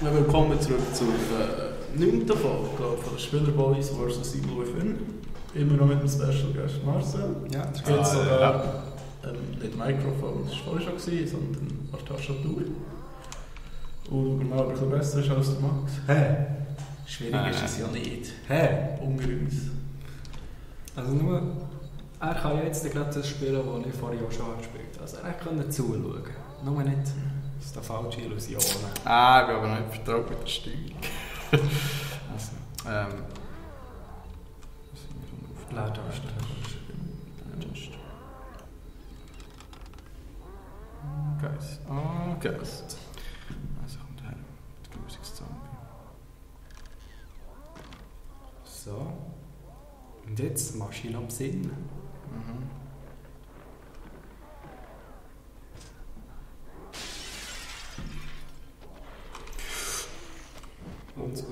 Willkommen zurück zur 9. Folge von SpilerBoyz vs. Immer noch mit dem Special Guest Marcel. Ja, das geht sogar nicht Mikrofon, das war vorher schon, sondern auf der Tastatur. Und schauen mal, ob er ein bisschen besser ist als der Max. Hey. Schwierig ist es ja nicht. Hey. Unter uns. Also nur, er kann ja jetzt gerade das spielen, das ich vorher auch schon gespielt habe. Also er kann zuschauen. Nur nicht, dass da falsche Illusionen. Ich bin aber noch nicht vertraut mit der Steuerung. Also, Leertaste. Geist. Geist. Also kommt her. Der Grusigzombie. So. Und jetzt Maschine am Sinn. Und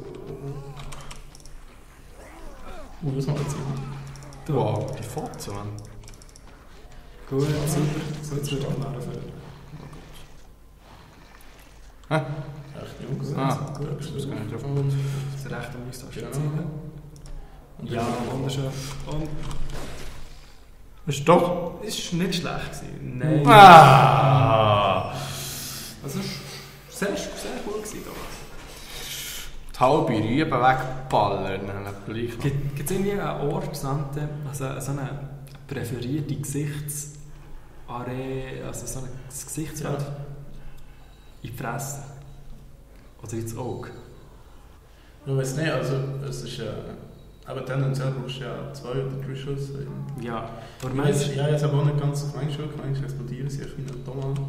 Was macht Sinn? Wow, die Fotze, Mann. gut, super. So, jetzt wird auch nachher. Echt Jungs. Das Gut, ist gar nicht drauf. Das rechte Maustaste ziehen. Ja, wunderschön. Und Ist doch. es war nicht schlecht gewesen. Nein. Also, es war sehr gut gewesen da. Die halbe Rübe wegballern. Gibt es irgendwie einen Ort, also so eine präferierte Gesichtsarena, also so ein Gesichtsfeld in die Fresse? Oder ins Auge? Ich weiß nicht, also es ist aber tendenziell brauchst du ja 2 oder 3 Schuss. Ja, aber Ich weiss, ja, jetzt aber auch nicht ganz gemeint schon, manchmal explodieren sie wie eine Tomate.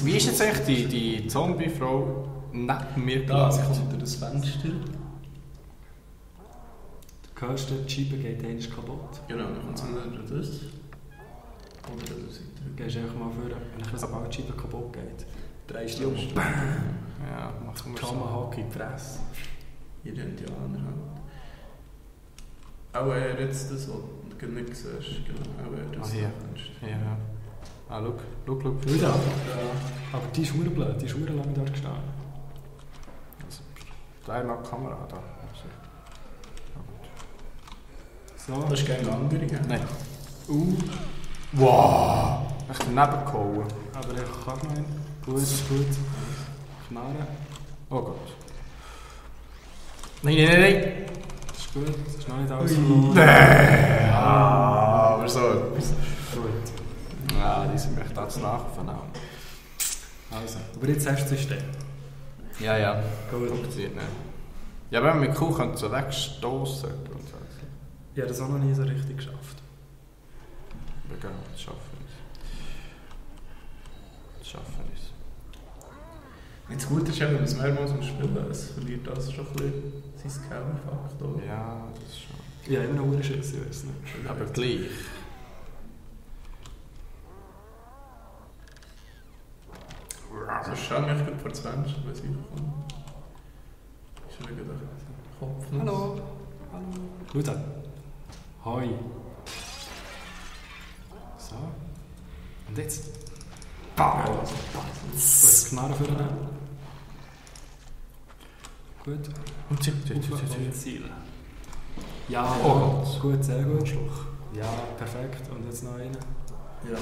Wie ist jetzt eigentlich die Zombiefrau neben mir Da, sie gelandet? kommt durch das Fenster. du hörst, die Scheibe geht einmal kaputt. Genau, dann kommt sie nicht durch das. Oder durch das Du gehst einfach mal vor, wenn sobald die Scheibe kaputt geht, drehst du dich um. Ja, machen wir so. Tomahawk in die Fresse. Ihr Indianer halt. Auch jetzt das, was du nicht siehst. Genau, auch das hier. Fenster. Ja. Schau. Schau da. Aber die ist verdammt blöd, die ist verdammt lange dort gestanden. Da ist noch die Kamera da. So. Das ist keine andere, gell? Nein. Wow! Ich bin daneben gehauen. Aber ich kann noch einen. Gut, ist gut. Knarren. Oh Gott. Nein! Das ist gut, das ist noch nicht alles verloren. Aber so etwas. Gut. Ja, die sind mich da zu nachgefahren. Also, aber jetzt hast du das System. Ja. Gut. Funktioniert nicht. Ja, aber wenn man mit Kuh könnte so wegstoßen. Ich habe das auch noch nie so richtig geschafft. Wir gehen, das schaffen wir es. Das Gute ist ja, wenn man es mehrmals spielen muss, es verliert das schon ein bisschen sein Scammer-Faktor. Ja, das ist schon. Ja, immer noch Schiss, ich weiß nicht. Aber gleich. So schau mich gut vor 20, wenn ich komme. Ich schaue gerade Kopf. Hallo. Schau da. Hoi. So. Und jetzt? Bam! Gut, Knarre für ihn. Gut. Und Und Ziel. Ja, Oh. Gut, sehr gut. Ja, perfekt. Und jetzt noch einen. Ja,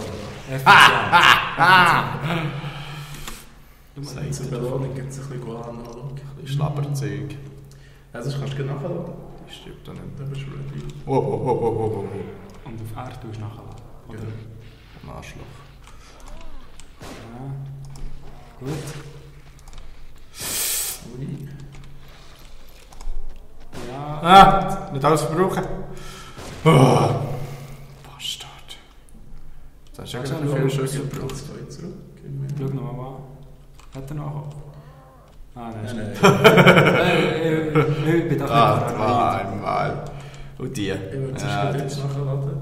Effizient. zur Belohnung gibt es ein bisschen Guano. Schlapperzeug. Also kannst du nachladen. Die stirbt dann nicht. Dann bist du ready. Oh. Und auf R tust du nachher. Oder? Ja. Ein Arschloch. Ja. Gut. Ui. Ja. Nicht alles verbrauchen. Oh. Bastard. Das hast du ja gerade viele Schüsse verbraucht. Schau noch mal an. Hat er noch? Ah, nein, Nein. Ich bin doch nicht Einmal. Und die. Ich würde es jetzt nachladen.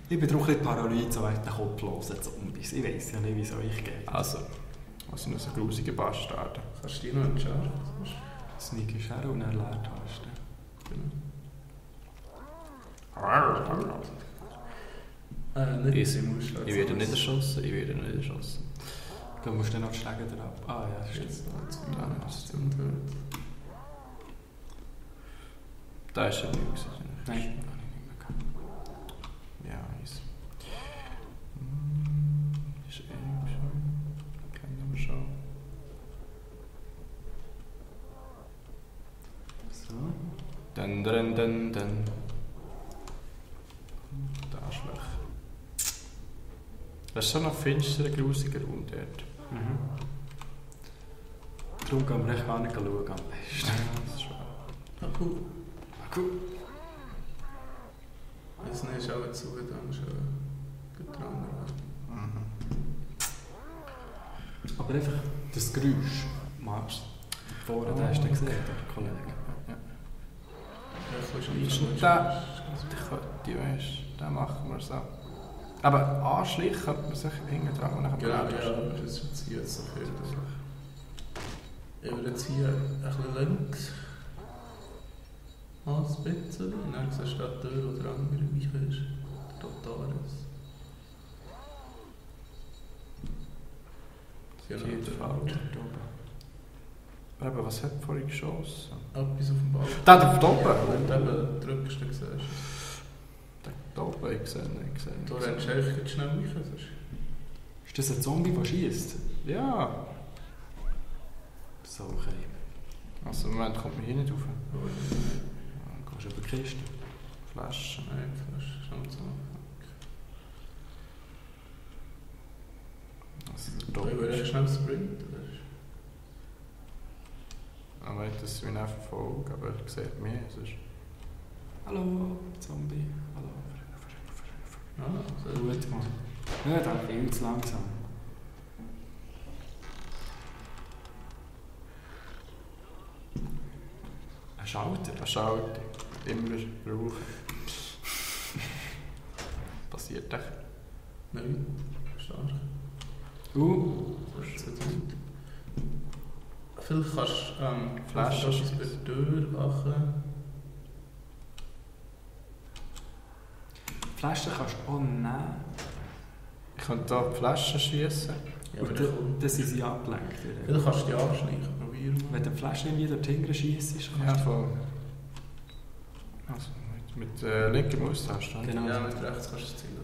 Ich bin doch ein bisschen paranoid, so weit der Kopf los Zombies. Ich weiss ja nicht, wie es euch geht. Also, was sind so grusige Bastarde? Kannst du die noch entscheiden? Sneak ist her und er Leertaste. Nicht. Easy. Musst du Ich werde nicht erschossen. Du musst dann noch die Schläge drauf. Ah ja, das Jetzt stimmt. noch 2 Mal. Da ist ja nichts. Nein, habe ich nicht mehr gehabt. Ja, easy. Ist schon. Kennen wir schon. So. Dann. Da Arschloch. Das ist so noch finsterer, grusiger Raum dort. Mhm. Darum gehen wir echt gar nicht schauen am besten. Ja, das ist wahr. Cool. Cool. Jetzt nicht auch zu, dann schon dran. Aber einfach das Geräusch machst du vorne, den hast du gesehen, der Kollege. Die weißt, den machen wir so. Aber anschlichen könnte man sich hinten dran und Genau, ja, aber das ist jetzt hier so viel. Ich würde jetzt hier ein bisschen links ein bisschen und dann siehst du die Tür, wo der andere Weiche ist. Der Totalis. Aber was hat vorhin geschossen? Etwas auf dem Ball. Da auf oben? Wenn du eben drückst, dann siehst du es. Da oben, ich sehe nicht. Du rennst echt schnell weichen. Ist das ein Zombie, der schießt? Ja. So, okay. Also im Moment kommt man hier nicht rauf. Dann gehst du über die Kiste. Flaschen. Nein, Flasche, schnell zu. Also der Ich Doppel würde echt ist... schnell sprinten. Aber nicht, dass sie mich nicht verfolgen, aber er sieht mich. Sonst... Hallo, Zombie. Hallo. Ah, sehr Gut, Mann. Ja, dann viel zu langsam. Ein Schalter? Ein Schalter. Immer brauchen. Passiert echt. Nein, stark. Das ist vielleicht kannst du Flaschen etwas bei der Tür machen. Flaschen kannst du auch nehmen. Ich könnte hier die Flaschen schiessen. Ja, Und dann sind sie abgelenkt. vielleicht kannst du die anschleichen, probieren. Wenn du die Flasche irgendwie dort hinten schiessst, Ja, kannst du... voll. Also mit linker Maustaste. Oder? Genau. Ja, mit rechts kannst du es ziehen.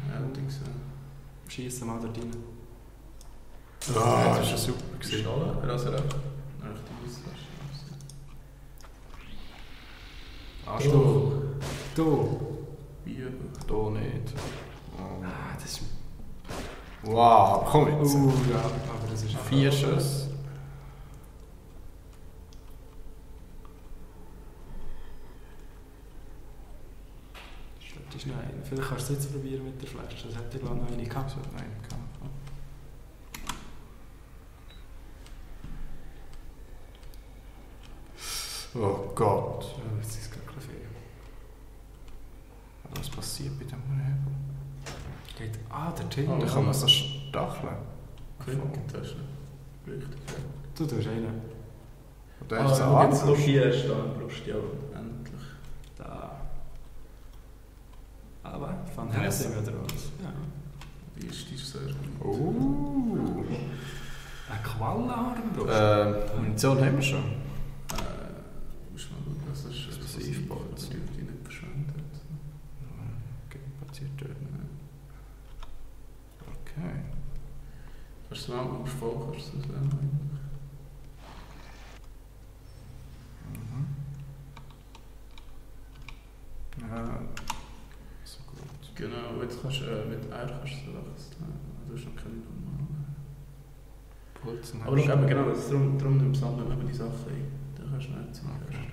Ja, ich denke so. Schiessen mal dort rein. Ah, das war super. Pistolen, also recht aus. Anstoß. Du! Wie Hier nicht. Oh. Ah, das ist... Wow, komm jetzt. ja, aber das ist... 4 Schüsse. Das ist noch eine. Vielleicht kannst du es jetzt probieren mit der Flasche. Das hätte ich noch eine gehabt. So, nein, kann ich. Oh Gott. Ja, jetzt ist es gerade viel. Was passiert bei dem Hebel? Geht... Ah, der Tin. Da kann man so stacheln. Quinkentasche. Richtig. Du tust einen. Und da ist ein jetzt noch Arm. hier stehen, brauchst du ja endlich. Da. Aber von Helse wieder raus. Ja. Wie ist die sehr gut? Ein Quallenarm. Munition haben wir schon. Musst du mal schauen, was das ist. Explosivbolzen. Die nicht verschwendet. Okay, passiert dort nicht. Okay. Kannst du mal auffolgen, kannst du das sehen? Ja, so gut. Genau, jetzt kannst du mit R kannst du wechseln. Du hast noch keine normalen. Pulsen Aber schau, eben, genau, darum nimmst du eben die Sachen ein. Dann kannst du nicht zum Okay.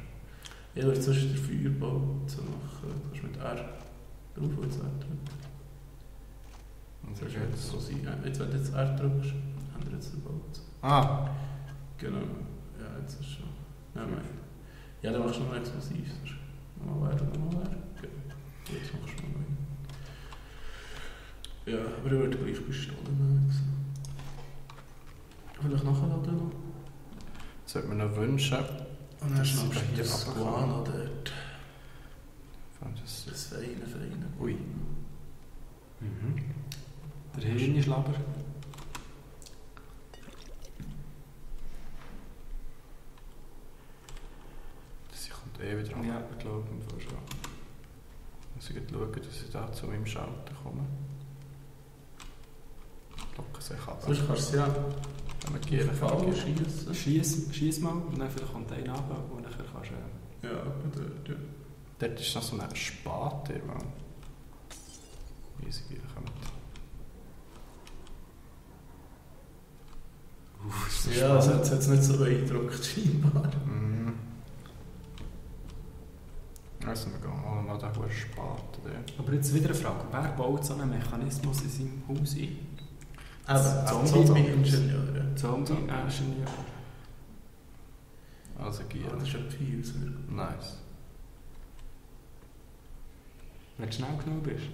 Ja, du sonst den Feuerbau zu machen. Du kannst mit R drauf und jetzt R drücken. Und Das ist jetzt. jetzt so sein. Jetzt, wenn du jetzt R drückst, ändert jetzt den Bau. Ah, Genau. Ja, jetzt ist schon. Nein. Ja, dann machst du noch explosiv. Nochmal R. Genau. Jetzt machst du noch einen. Ja, aber ich würde gleich Pistolen nehmen. Vielleicht nachladen noch? das sollte man noch wünschen. Und dann Das schnappst ist du hier das runterkommen. Guano dort. Das Feine. Ui. Der Hirnschlaber. Das kommt wieder an. Ja, ich glaube im Fall schon. Muss ich schauen, dass ich da zu meinem Schalter komme. Locken sich ab. Sonst kannst du ja schießen. Schiess mal und dann vielleicht kommt einer runter und dann kannst du... Ja, dort. Dort ist noch so ein Spater, wie sie hier kommen. Ja, das hat es jetzt nicht so beeindruckt, scheinbar. Also, wir gehen mal da hohen Spaten. Aber jetzt wieder eine Frage. Wer baut so einen Mechanismus in seinem Haus ein? Zombie-Ingenieur. Zombie-Ingenieur. Also Gier. Das ist ein Fies. Nice. Wenn du schnell genug bist.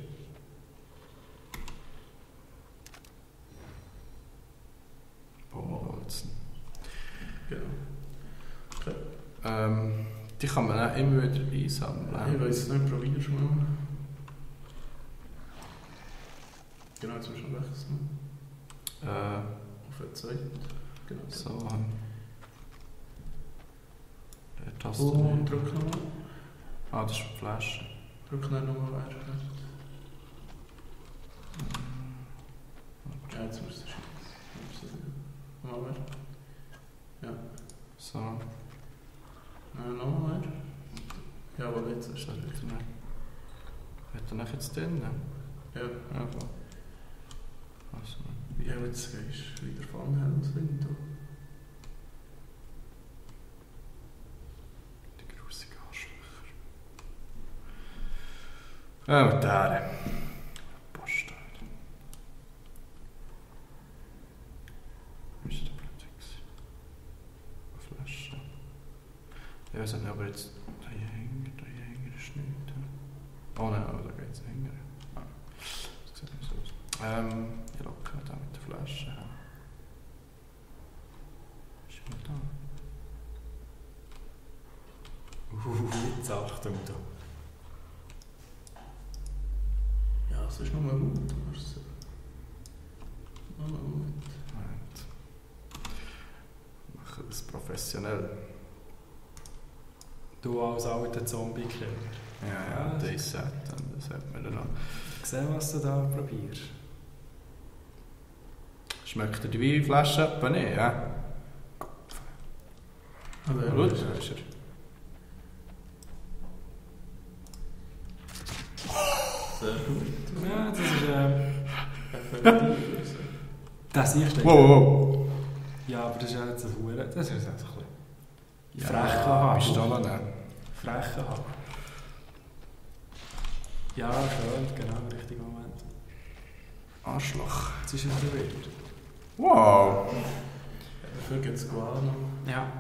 Baumwalzen. Genau. Okay. Die kann man auch immer wieder einsammeln. Ich weiß es nicht, probierst du mal. Genau, jetzt musst du wechseln. Auf eine Zeit. Genau. So. Taste. Und drück nochmal. Das ist eine Flasche. Drück dann nochmal weiter. Ja, jetzt musst du schießen. Nochmal weiter. Ja. So. Nochmal weiter. Ja, aber jetzt ist das richtig. Hat er jetzt drin? Ja. Also. Ja, jetzt gehst du wieder Fanghelm drin. Die grusigen Arschlöcher. Mit dere. Bastard. Müsste Protix. Eine Flasche. Ja, weiß nicht, aber jetzt. Da hängen ist nichts. Oh nein, aber da geht es hängen. Das sieht nicht so aus. Ich locke da mit der Flasche. Ist mal da. Jetzt Achtung da. Ja, es ist nochmal gut. Nochmal gut. Wir machen das professionell. Du als alter Zombie-Killer. Ja, das ist das hat man dann noch. Sehen, was du da probierst. Schmeckt dir die Weinflasche etwa nicht, ja? Gut, da ist er. Sehr gut. Ja, das ist effektiv. das siehst du. Wow. Ja, aber das ist ja jetzt ein Hure. Das ist jetzt ein bisschen... Ja, frecher Hagel. Pistolen nehmen. Frecher Hagel. Ja, schön, genau, im richtigen Moment. Arschloch. Jetzt ist es wieder wild. Wow. Dafür gibt es Guano. Ja.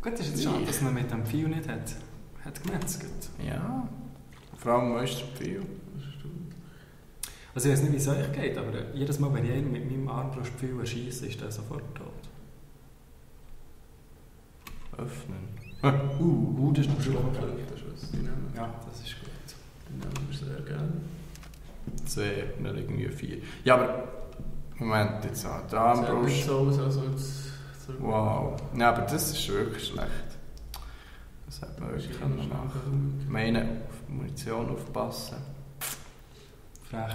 Gut, ist jetzt schade, dass man mit dem Fiu nicht hat gemetzelt. Ja. Vor allem meistens viel. Also ich weiß nicht, wie es euch geht, aber jedes Mal, wenn ich einen mit meinem Armbrustpfeil erscheisse, ist der sofort tot. Öffnen. Das ist noch schlimm. Ja, das ist gut. die nehmen wir sehr gerne. 2, nicht irgendwie 4. Ja, aber Moment, jetzt auch die Armbrust. Wow. Ja, aber das ist wirklich schlecht. Das hat man wirklich machen. Ich meine, auf Munition aufpassen. Frech.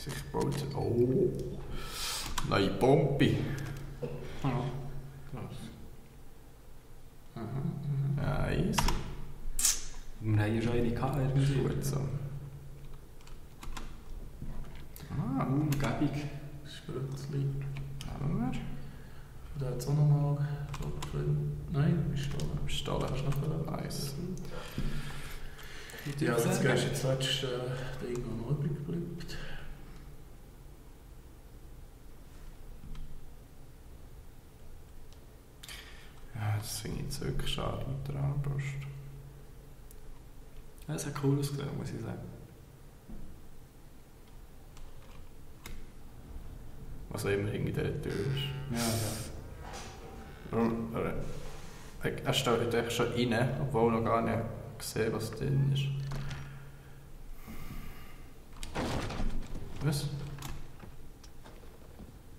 Sich baut. Oh! Neue Bombe. Ja. Ja, easy. Wir haben ja schon eine gehabt, irgendwie. Gut so. Gäbig. Sprützli. Haben wir? Da hat es auch nochmal. Nein, Pistolen. Hast du noch Nice. Ja, jetzt gehst du das letzte Ding, das noch übrig bleibt. Ja, das finde ich jetzt wirklich schade mit der Armbrust. Ja, das hat cool ausgesehen, muss ich sagen. Was auch immer hinter dieser Tür ist. Ja. Er steht eigentlich schon rein, obwohl noch gar nicht sehen, was drin ist. Was?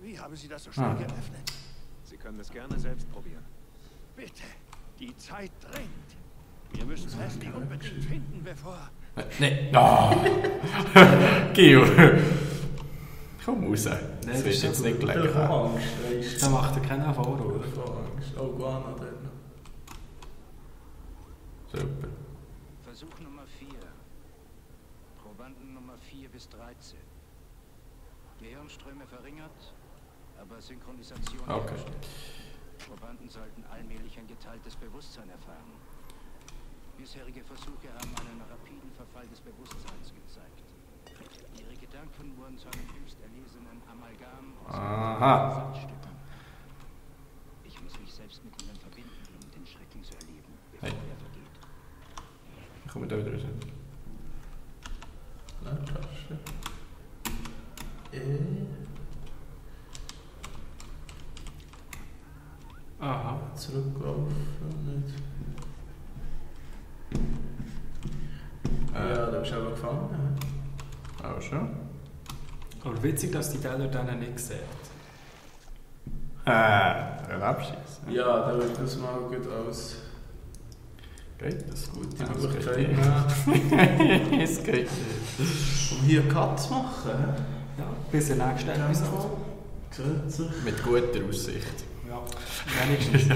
Wie haben Sie das so schnell geöffnet? Sie können es gerne selbst probieren. Bitte, die Zeit drängt. Wir müssen Leslie unbedingt finden, bevor... Nein. Ah. Gio. Komm raus. Nein, Das wird jetzt nicht gelegen. Der Angst, weisst Da macht er keinen Vorwurf. Angst. Oh, Guana drin. Super. Versuch Nummer 4. Probanden Nummer 4 bis 13. Gehirnströme verringert, aber Synchronisation herrscht. Probanden sollten allmählich ein geteiltes Bewusstsein erfahren. Bisherige Versuche haben einen rapiden Verfall des Bewusstseins gezeigt. Ihre Gedanken wurden zu einem höchst erlesenen Amalgam aus Sandstücken. Ich muss mich selbst mit ihnen verbinden, um den Schrecken zu erleben, bevor er vergeht. Ich komme da wieder raus. Tasche. Aha. Zurücklaufen, nicht. Ja, da bist du aber gefangen. Auch schon. Aber witzig, dass die Teller dann nicht sehen. Ein Abschieß. Ja, da wird das mal gut aus. Geht das gut? Die Möglichkeit nehmen, Es geht. um hier Cut zu machen. Ja, bis zur nächsten Episode. Grüezi. Mit guter Aussicht. Ja, wenigstens.